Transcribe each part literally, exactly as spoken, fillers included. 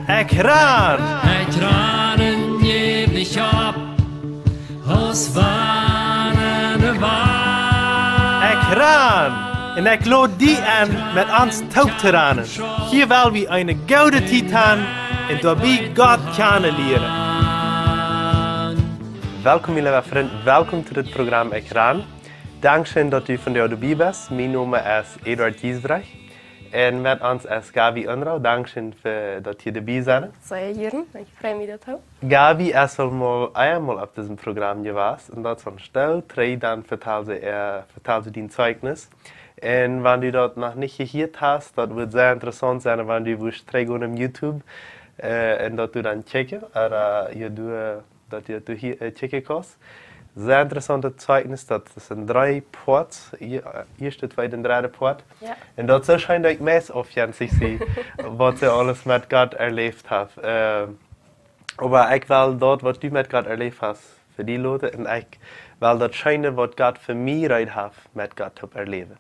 Ekj ran! Ekj ran un jäw nich opp, aus wann de Wand. Ekj ran! Un ekj lod die en, met ons toop to ranen. Hia well wie eene goode Tiet han un doabie Gott kjanen lieren. Welkom, mien leewa Frint. Welkom to dit Program Ekj ran. Dankscheen, daut du vondoag doabie best. Mien Nomen es Eduard Giesbrecht. Un met ons es Gabi Unrau. Dankscheen fa daut du doabie best. Sea jieren, ekj frei mie doatoo. Gabi es aul mol eemol opp dit Program jewast un daut es aun Stow dree, dan vetald see, äh, vetald see dien Zeugnis. Un wan du daut noch nich jehieet hast, daut wudd sea interessaunt sennen, wan du wurscht trigj gonen opp YouTube, äh, un daut du dan kjikjen, ooda, äh, je du, äh, daut du, du hia, äh, kjikjen kaust. Sea interessaunt Zeugnis, daut es en dree Poat, ea-, äh, ieeschte, tweede un dredde Poat. Jo. Un daut es soo scheen, daut ekj meist opp jens see, waut see aules met Gott erläft haft. Äh, oba ekj well daut, waut du met Gott erläft hast, fa die loten. Un ekj well daut Scheene, waut Gott fa mie reed haft, met Gott to erläwen.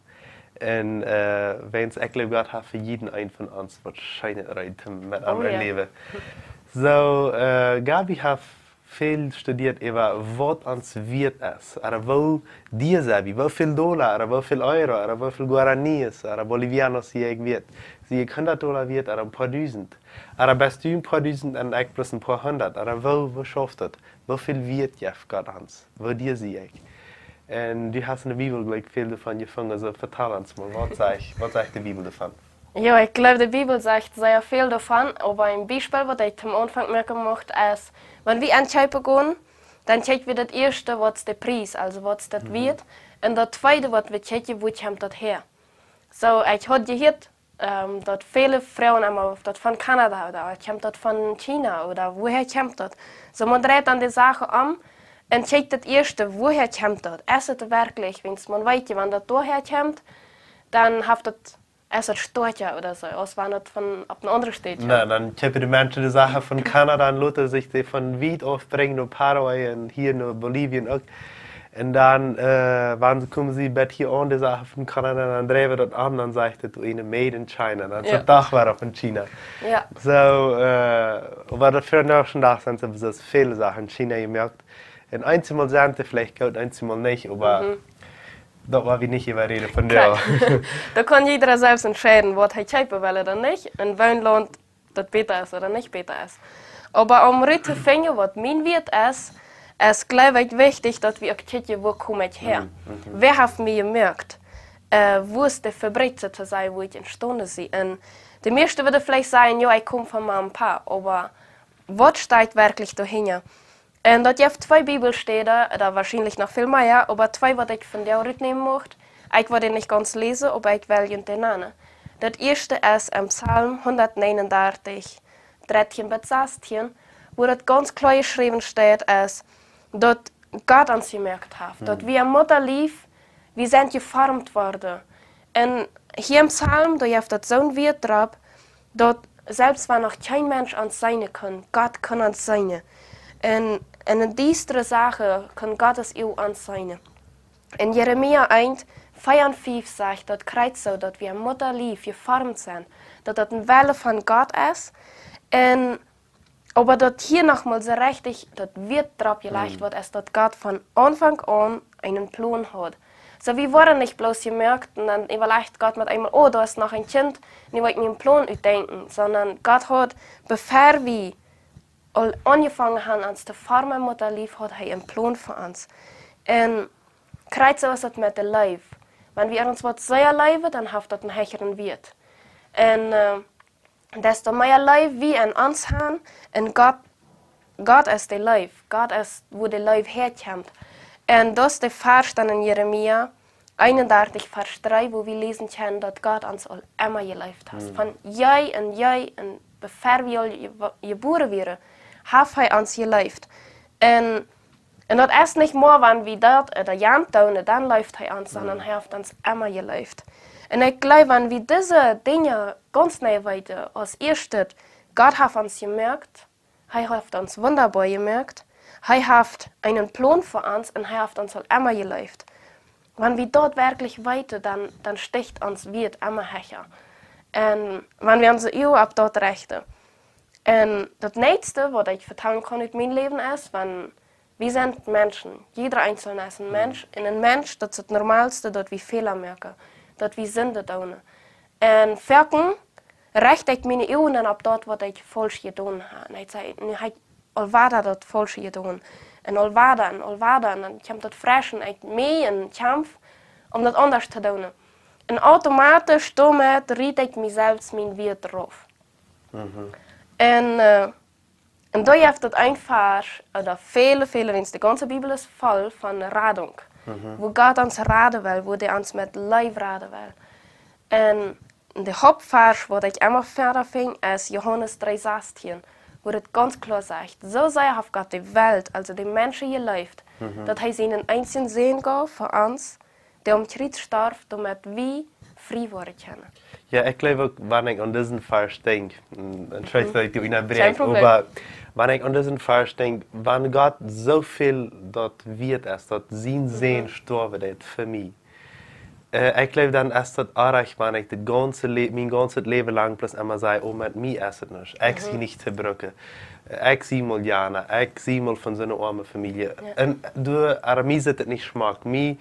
Un, äh, wiels ekj jleew, Gott haft fa jieda eenen von ons waut Scheenet reed met am erläwen. Soo, äh, Gabi haft väl studieet äwa waut ons wieet es, ooda woo dia sebi, woo väl Dolla, ooda woo väl Euro, ooda woo väl Guaraníes, ooda Bolivianos sie ekj wieet. Sie ekj hundat Dolla wieet, ooda een poa dusent. Ooda best du een poa dusent un ekj bloos een poa hundat, ooda woo, woo schauft daut? Woo väl Wieet jeft Gott ons? Woo dia sie ekj? Un du hast en de Bibel jlikj väl doavon jefungen, soo vetal ons mol, waut sajcht, waut sajcht de Bibel doavon? Jo, ekj jleew, de Bibel sajcht sea väl doavon, oba een Biespel, waut ekj toom Aunfank moaken mucht, es, wan wie enkjeepen gonen, dan kjikj wie daut ieeschte, waut es de Pries, aulsoo waut es daut wieet, un daut tweede, waut wie kjikjen, wua kjemt daut häa. Soo, ekj haud jehieet, ähm, daut väle froagen emma, auf daut von Kanada ooda kjemt daut von China ooda wua kjemt daut. Soo, maun dreit dan de Sachen om un kjikjt daut ieeschte, wua kjemt daut? Es et werkjlich, wiels maun weet je, wan daut doa häa kjemt, dan haft daut es et stoakja ooda soo, aus wan et von, opp eene aundre Städ kjemt. Na, dan kjeepen de Menschen de Sachen von Kanada un loten sikj dee von wiet auf brinjen no Paraguay un hia no Bolivien uk. Un dan, äh, wan see komen, see bat hia aun de Sachen von Kanada, dan dreien see daut om, dan sajcht et eene Made in China. Dan es et doch wada von China. Jo. Soo, äh, oba daut vondoag dän Dach sent soo väl Sachen en China jemoakt. Un eenjemol sent dee veleicht goot, eenjemol nich, oba daut woa wie nich äwa räden vondoag. Krakjt. Doa kaun jieda selfst entscheiden, waut hee kjeepen well ooda nich, un woo een Launt daut bäta es ooda nich bäta es. Oba om rut to finjen, waut mien Wieet es, es, jleew ekj, wichtich, daut wie uk kjikjen, wua kom ekj häa? Wäa haft mie jemoakt? Äh, wua es de Fabrik, soo to sajen, wua ekj entstonen sie? Un de mieeschte wudden veleicht sajen, jo, ekj kom von Mame un Pape, oba waut steit werkjlich doahinja? Un daut jeft twee Bibelstäden, ooda woarschienlich noch väl mea, oba twee, waut ekj vondoag rutnämen mucht. Ekj woa dee nich gaunz läsen, oba ekj well junt dee nanen. Daut ieeschte es en Psalm hundatnäajenundartich, dartieen bat sastieen, wua daut gaunz kloa jeschräwen steit, es, daut Gott ons jemoakt haft, daut wie em Muttalief, wie sent jeformt worden. Un hia em Psalm, doa jeft daut soon Wieet dropp, daut selfst wan noch kjeen Mensch ons seenen kunn, Gott kunn ons seenen. Un en de diestre Sachen kunn Gott ons Uag ons seenen. En Jeremia eent, vea un fief sajcht daut krakjt soo, daut wie em Muttalief jeformt sent, daut daut een Wellen von Gott es. Un oba daut hia noch mol soo rechtich daut Wieet dropp jelajcht woat, es daut Gott von Aunfank aun eenen Plon haud. Soo, wie woaren nich bloos jemoakt un dan äwalajcht Gott met eemol, oh, doa es noch een Kjint, nu well ekj mie een Plon utdenkjen, sonda Gott haud, bevor wie aul aunjefongen han ons to formen em Muttalief, haud hee een Plon fa ons. Un krakjt soo es et met de Leew. Wan wie ons waut sea leewen, dan haft daut een hecheren Wieet. Un, äh, desto mea Leew wie en ons han, un Gott, Gott es de Leew, Gott es, wua de Leew häakjemt. Un daut es de Varsch dan en Jeremia eenundartich, Varsch dree, wua wie läsen kjennen, daut Gott ons aul emma jeleeft haft. Von je un je un bevor wie aul je-, jebuaren wieren, haft hee ons jeleeft. Un Un daut es nich mau, wan wie daut, äh, daut jant doonen, dan leeft hee ons, sonda hee haft ons emma jeleeft. Un ekj jleew, wan wie dise Dinja gaunz jeneiw weeten, aus ieeschtet, Gott haft ons jemoakt, hee haft ons wundaboa jemoakt, hee haft eenen Plon fa ons un hee haft ons aul emma jeleeft. Wan wie daut werkjlich weeten, dan, dan stijcht ons Wieet emma hecha. Un wan wie onse Uagen opp daut rechten. Un daut näakjste, waut ekj vetalen kaun ut mien Läwen es, wan wie sent Menschen, jieda eensje es een Mensch, un een Mensch, daut es daut Normalste, daut wie Fäla moaken, daut wie Sind doonen. Un foaken recht ekj miene Uagen dan opp daut, waut ekj faulsch jedonen hab. Un ekj saj, nu hab ekj aul wada daut Faulsche jedonen. Un aul wada un aul wada. Un dan kjemt daut fresch un ekj mea un Kjamf, om daut aundasch to doonen. Un automatisch doamet riet ekj mie selfst mien Wieet rauf. Un, äh, un doa jeft daut een Varsch, ooda väle, väle, wiels de gaunze Bibel es voll von Radunk. Woo Gott ons raden well, woo dee ons met Leew raden well. Un de Hauptvarsch, waut ekj emma wieda finj, es Johanes dree sastieen, woo daut gaunz kloa sajcht: Soo sea haft Gott de Welt, aulsoo de Menschen, jeleeft, daut hee sienen eensjen Sän jeef fa ons, dee aum Kjriez storf, doamet wie frie woaren kjennen. Jo, ekj jleew uk, wan ekj aun disen Varsch denkj, un, un entschuldigung, daut ekj die unjabräakj, Kjeen Problem. Oba wan ekj aun disen Varsch denkj, wan Gott soo väl daut wieet es, daut sien Sän stoawen deed fa mie. Äh, ekj jleew, dan es daut oajch, wan ekj daut gaunze Lä-, mien gaunzet Läwen lang bloos emma saj: Oh, met mie es et nuscht. Ekj sie nich to brucken. Ekj sie mol Jana, ekj sie mol von soone oame Famielje. Jo. Un doa, oba mie sitt et nich schmock. Mie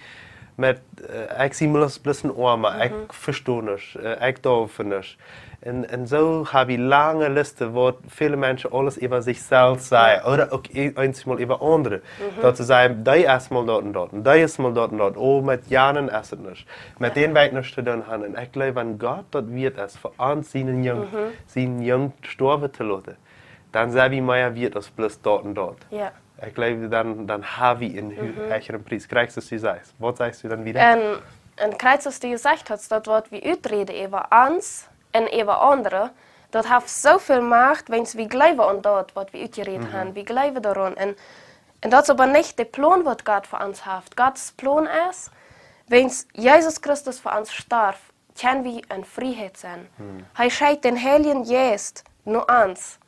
met, äh, ekj sie mol bloos een Oama, ekj vesto nuscht, äh, ekj doaf nuscht. Un, un soo hab ekj lange Listen, woo väle Menschen aules äwa sikj selfst sajen, ooda uk e-, eenjemol äwa aundre. Daut see sajen: Dee es mol daut un daut, un dee es mol daut un daut. Oh, met janen es et nuscht. Met dän well ekj nuscht to doonen haben. Un ekj jleew, wan Gott daut wieet es, fa ons sienen Jung, sienen Jung stoawen to loten, dan sent wie mea wieet aus bloos daut un daut. Jo. Ekj jleew, dan, dan hab wie een hö-, höajren Pries. Krakjt soo aus du sajchst. Waut sajchst du dan wieda? Un, un krakjt soo aus du jesajcht hast, daut waut wie uträden äwa ons un äwa aundre, daut haft soo väl Macht, wiels wie jleewen aun daut, waut wie utjerät haben. Wie jleewen doaraun. Un, un daut es oba nich de Plon, waut Gott fa ons haft. Gott sien Plon es, wiels Jesus Christus fa ons storf, kjenn wie en Frieheit sennen. Hee schekjt dän Heiljen Jeist no ons,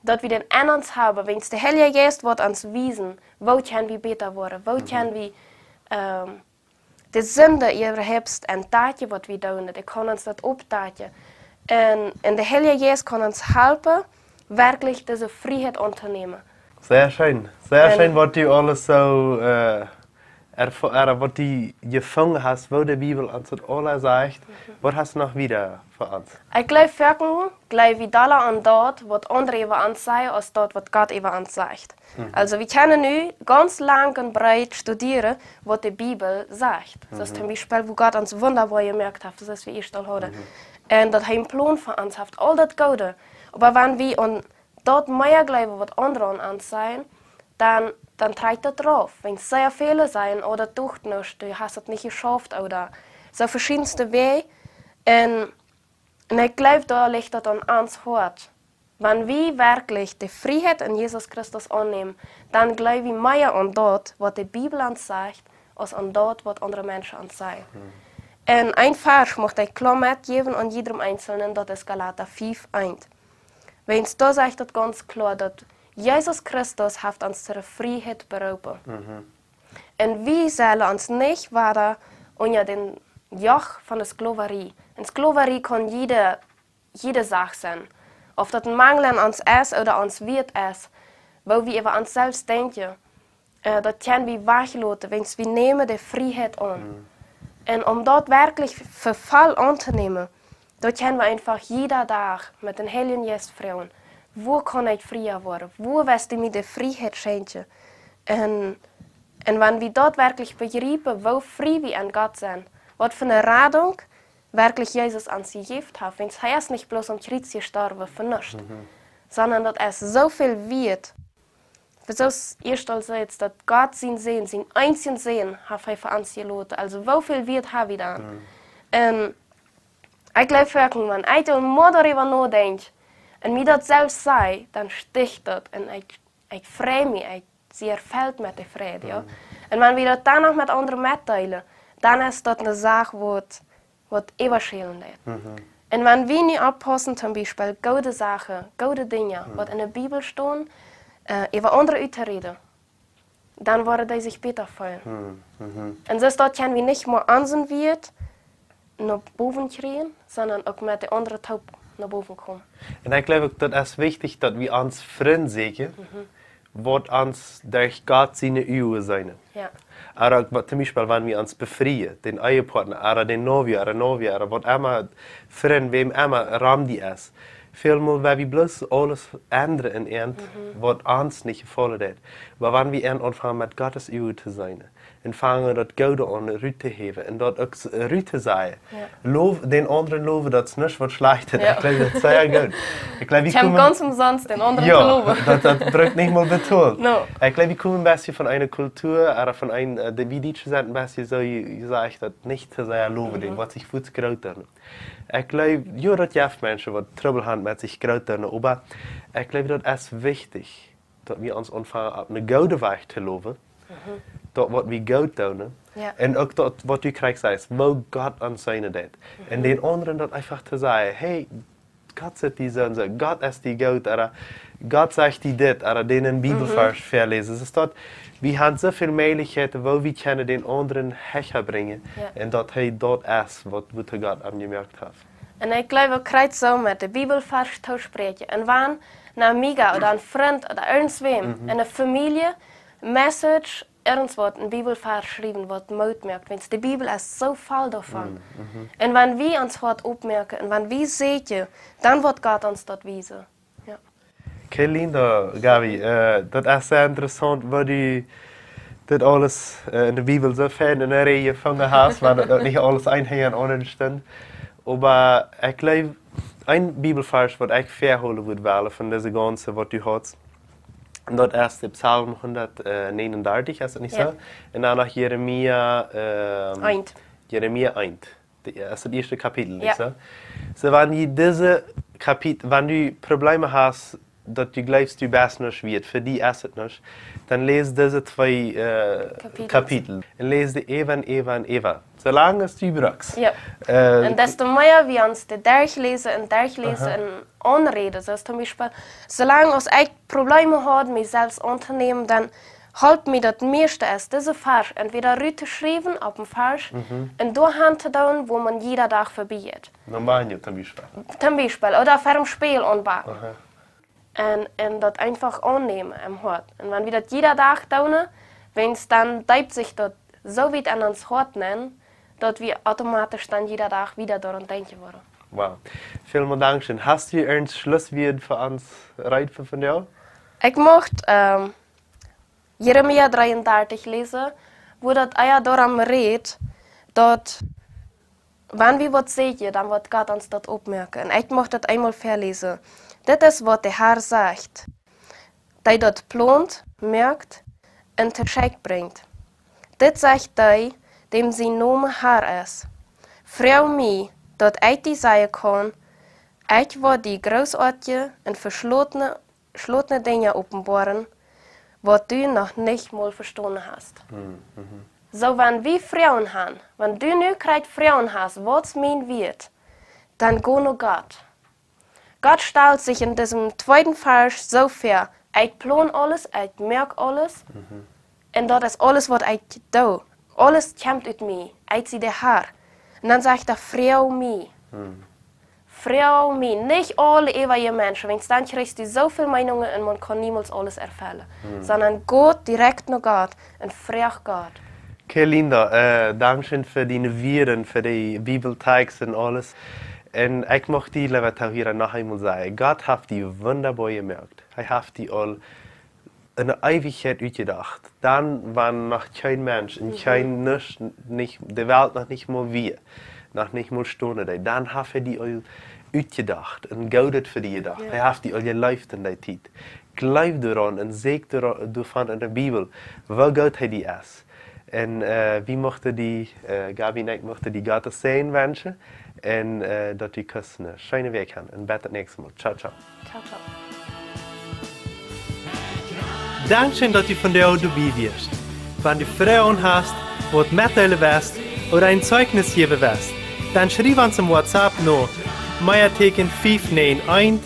daut wie dän en ons haben, wiels de Heilje Jeist woat ons wiesen, woo kjenn wie bäta woaren, woo kjenn wie, ähm, de Sind äwahaupt entdakjen, waut wie doonen, dee kaun ons daut oppdakjen. Un, un de Heilje Jeist kaun ons halpen, werkjlich dise Frieheit auntonämen. Sea scheen, sea scheen, waut du aules soo, äh, erfo-, äh, waut du jefungen hast, woo de Bibel ons daut aules sajcht. Waut hast du noch wieda fa ons? Ekj jleew, foaken jleew wie dolla aun daut, waut aundre äwa ons sajen, aus daut, waut Gott äwa ons sajcht. Aulsoo, wie kjennen nu gaunz lang un breet studieren, waut de Bibel sajcht. Soo aus toom Biespel, woo Gott ons wundaboa jemoakt haft, soo aus wie ieescht aul hauden. Un daut hee een Plon fa ons haft, aul daut Goode. Oba wan wie aun daut mea jleewen, waut aundre aun ons sajen, dan, dan trakjt daut rauf. Wan sea väle sajen: Oh, daut duagt nuscht, du hast daut nich jeschauft, ooda soo veschiedenste Wäaj. Un, un ekj jleew, doa licht daut aun ons Hoat. Wan wie werkjlich de Frieheit en Jesus Christus aunnämen, dan jleew wie mea aun daut, waut de Bibel ons sajcht, aus aun daut, waut aundre Menschen ons sajen. Un een Varsch mucht ekj kloa metjäwen aun jiedrem Eenselnen, daut es Galata fief eent. Wiels doa sajcht daut gaunz kloa, daut Jesus Christus haft ons to de Frieheit beroopen. Un wie sellen ons nich wieda unja dän Joch von de Sklowarie. Un Sklowarie kaun jiede, jiede Sach sennen. Auf daut een Mangel aun ons es ooda ons Wieet es, woo wie äwa ons selfst denkjen, äh, daut kjenn wie wajchloten, wan wie nämen de Frieheit aun. Un om daut werkjlich fa voll auntonämen, daut kjenn wie eefach jieda Dach met dän Heiljen Jeist froagen: Woo kaun ekj frie woaren? Woo woascht du mie de Frieheit schenkjen? Un, un wan wie daut werkjlich bejriepen, woo frie wie en Gott sent, waut fa eene Radunk werkjlich Jesus ons jejäft haft, wiels hee es nich bloos aum Kjriez jestorwen fa nuscht, sonda daut es soo väl wieet. Soo aus ieescht aul säd, daut Gott sien Sän, sien eensjen Sän, haft hee fa ons jeloten. Aulsoo, woo väl Wieet hab wie dan? Un ekj jleew werkjlich, wan ekj doa mol doaräwa nodenkj un mie daut selfst saj, dan sticht daut un ekj, ekj frei mie, ekj sie erfellt met de Freid, jo. Un wan wie daut dan noch met aundre metdeelen, dan es daut eene Sach, waut waut äwaschälen deit. Un wan wie nu oppaussen, toom Biespel, goode Sachen, goode Dinja, waut en de Bibel stonen, äh, äwa aundre uttoräden, dan woaren dee sikj bäta feelen. Un soo daut kjenn wie nich mea onsen Wieet no bowen kjrieen, sonda uk met de aundre toop no bowen komen. Un ekj jleew uk, daut es wichtich, daut wie ons Frind sieekjen, waut ons derch Gott siene Uagen seenen. Jo. Ooda uk, waut, toom Biespel, wan wie ons befrieen, dän Ehepartner, ooda dän Novio, ooda Novia, ooda waut emma, Frind, wäm emma, rom die es. Välmol, wan wie bloos aules endren en an, waut ons nich jefaulen deit. Oba wan wie aunfangen met Gottes Uagen to seenen, un fangen daut Goode aun rut to häwen un daut uk s-, rut to sajen. Jo. Low, dän aundren lowen, daut es nuscht waut Schlajchtet. Jo. Ekj jleew, daut es sea goot. Ekj jleew, wie Kjemt komen gaunz omsonst dän aundren Jo, to lowen. daut, daut brukt nich mol betolt. No. Ekj jleew, wie komen een bät von eene Kultua, ooda von een, äh, de, wie Dietsche sent een bät soo, saj ekj daut, nich to sea lowen, dee Mhm. woat sikj fuaz groot doonen. Ekj jleew, jo, daut jeft Menschen waut Trubbel haben met sikj groot doonen, oba ekj jleew, daut es wichtich, daut wie ons aunfangen opp eenen gooden Wajch to lowen, Mhm. daut waut wie goot doonen, Jo. un uk daut waut du kjrichst, es, woo Gott ons seenen deit. Un Mhm. dän aundren daut eefach to sajen, hey, Gott sajcht die soo un soo, Gott es die goot, ooda Gott sajcht die dit, ooda dän een Mhm. Bibelvarsch väaläsen. Es daut, wie haben soo väl Mäajlichkjeiten, woo wie kjennen dän aundren hecha brinjen, Jo. un daut hee daut es, waut, waut Gott am jemoakt haft. Un ekj jleew, ekj kjrieech soo met de Bibelvarsch to spräakjen. Un wan, no mie ooda een Frint ooda irjentwäm, Mhm. en de Famielje, Message, irjentwaut, een Bibelvarsch schriewen, waut Moot moakt, wiels de Bibel es soo voll doavon. Mhm, mhm. Un wan wie ons Hoat opmoaken un wan wie sieekjen, dan woat Gott ons daut wiesen. Jo. Qué lindo, Gaby. Äh, daut es sea interessaunt, woo du dit aules, äh, en de Bibel soo fein en eene Rieej jefungen hast, wan daut uk nich aules een hinjaraun aundret stunt. Oba ekj jleew, een Bibelvarsch, waut ekj väahoolen wudd wellen von dise gaunze, waut du hast, daut es de Psalm hundatnäajenundartich, es daut nich Jo. soo? Un dan noch Jeremia, ähm, Eent. Jeremia eent. De, es daut ieeschte Kapitel, nich Jo. soo? Soo, wan du dise Kapit-, wan du Probleme hast, daut du jleefst, du best nuscht wieet, fa die es et nuscht, dan läs dise twee, äh, Kapitels. Kapitel. Un läs dee äwa un äwa un äwa. Soo lang aus du brukst. Jo. Äh, Un desto mea wie ons dee derchläsen un derchläsen Aha. un aunräden, soo aus toom Biespel, soo lang aus ekj Probleme haud, mie selfst auntonämen, dan holp mie daut mieeschte es, dise Varsch entwäda rut to schriewen opp een Varsch Mhm. un doa han to doonen, wua maun jieda Dach verbie jeit. No baño, toom Biespel. Toom Biespel, ooda ver däm Spieejel aunbaken. Aha. Un, un daut eefach aunnämen em Hoat. Un wan wie daut jieda Dach doonen, wiels dan deept sikj daut soo wiet en ons Hoat nenn, daut wie automatisch dan jieda Dach wada doaraun denkjen woaren. Wow. Välmol Dankscheen. Hast du een Schlusswort fa ons reed fa vondoag? Ekj mucht, ähm, Jeremia dreeundartich läsen, wua daut ea doarom rät, daut wan wie waut sieekjen, dan woat Gott ons daut opmoaken. Un ekj mucht daut eemol väaläsen. Dit es waut de Har sajcht, dee daut plont, moakt un to Schekj brinjt. Dit sajcht dee, däm sien Nomen Har es: Froag mie, daut ekj die sajen kaun, ekj woa die grootoatje un veschlotne schlotne Dinja openboaren, waut du noch nich mol vestonen hast. Hm, mhm. Soo, wan wie Froagen han, wan du nu krakjt Froagen hast, waut es mien Wieet, dan go no Gott. Gott stalt sikj en disem tweeden Varsch soo väa: Ekj plon aules, ekj moak aules. Mhm. Un daut es aules waut ekj doo. Aules kjemt ut mie. Ekj sie de Har. Un dan sajcht hee: Froag mie. Hm. Froag mie, nich aul äwa de Menschen, wiels dan kjrichst du soo väl Meenungen un maun kaun niemols aules erfellen. Hm. Sonda go direkt no Gott un froag Gott. Qué lindo, äh, Dankscheen fa diene Wieed, fa de Bibeltext un aules. Un ekj mucht die, leewa Tohiera, noch eemol sajen, Gott haft die wundaboa jemoakt. Hee haft die aul en de Eewichkjeit utjedocht. Dan, wan noch kjeen Mensch, un Mhm. kjeen nuscht, nich, de Welt noch nich mol wia, noch nich mol stonen deed, dan haft hee die aul utjedocht, un Goodet fa die jedocht. Jo. Hee haft die aul jeleeft en dee Tiet. Jleew doaraun un sieekj doa-, doavon en de Bibel, woo goot hee die es. Un, äh, wie muchten die, äh, Gaby un ekj muchten die Gottes Säajen wenschen un, äh, daut du kaust eene scheene Wäakj han. Un bat daut näakjste Mol. Ciao, ciao. Ciao, ciao. Dankscheen, daut du vondoag doabie wieescht. Wan du Froagen hast, waut metdeelen west ooda een Zeichnis jäwen west, dan schriew ons em WhatsApp no Meatieekjen fief näajen eent,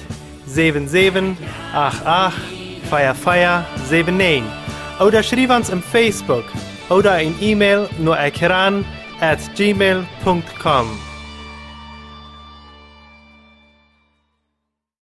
säwen säwen acht acht, vea vea säwen näajen. Ooda schriew ons em Facebook ooda een E-Mail no ekjran at gmail punkt com.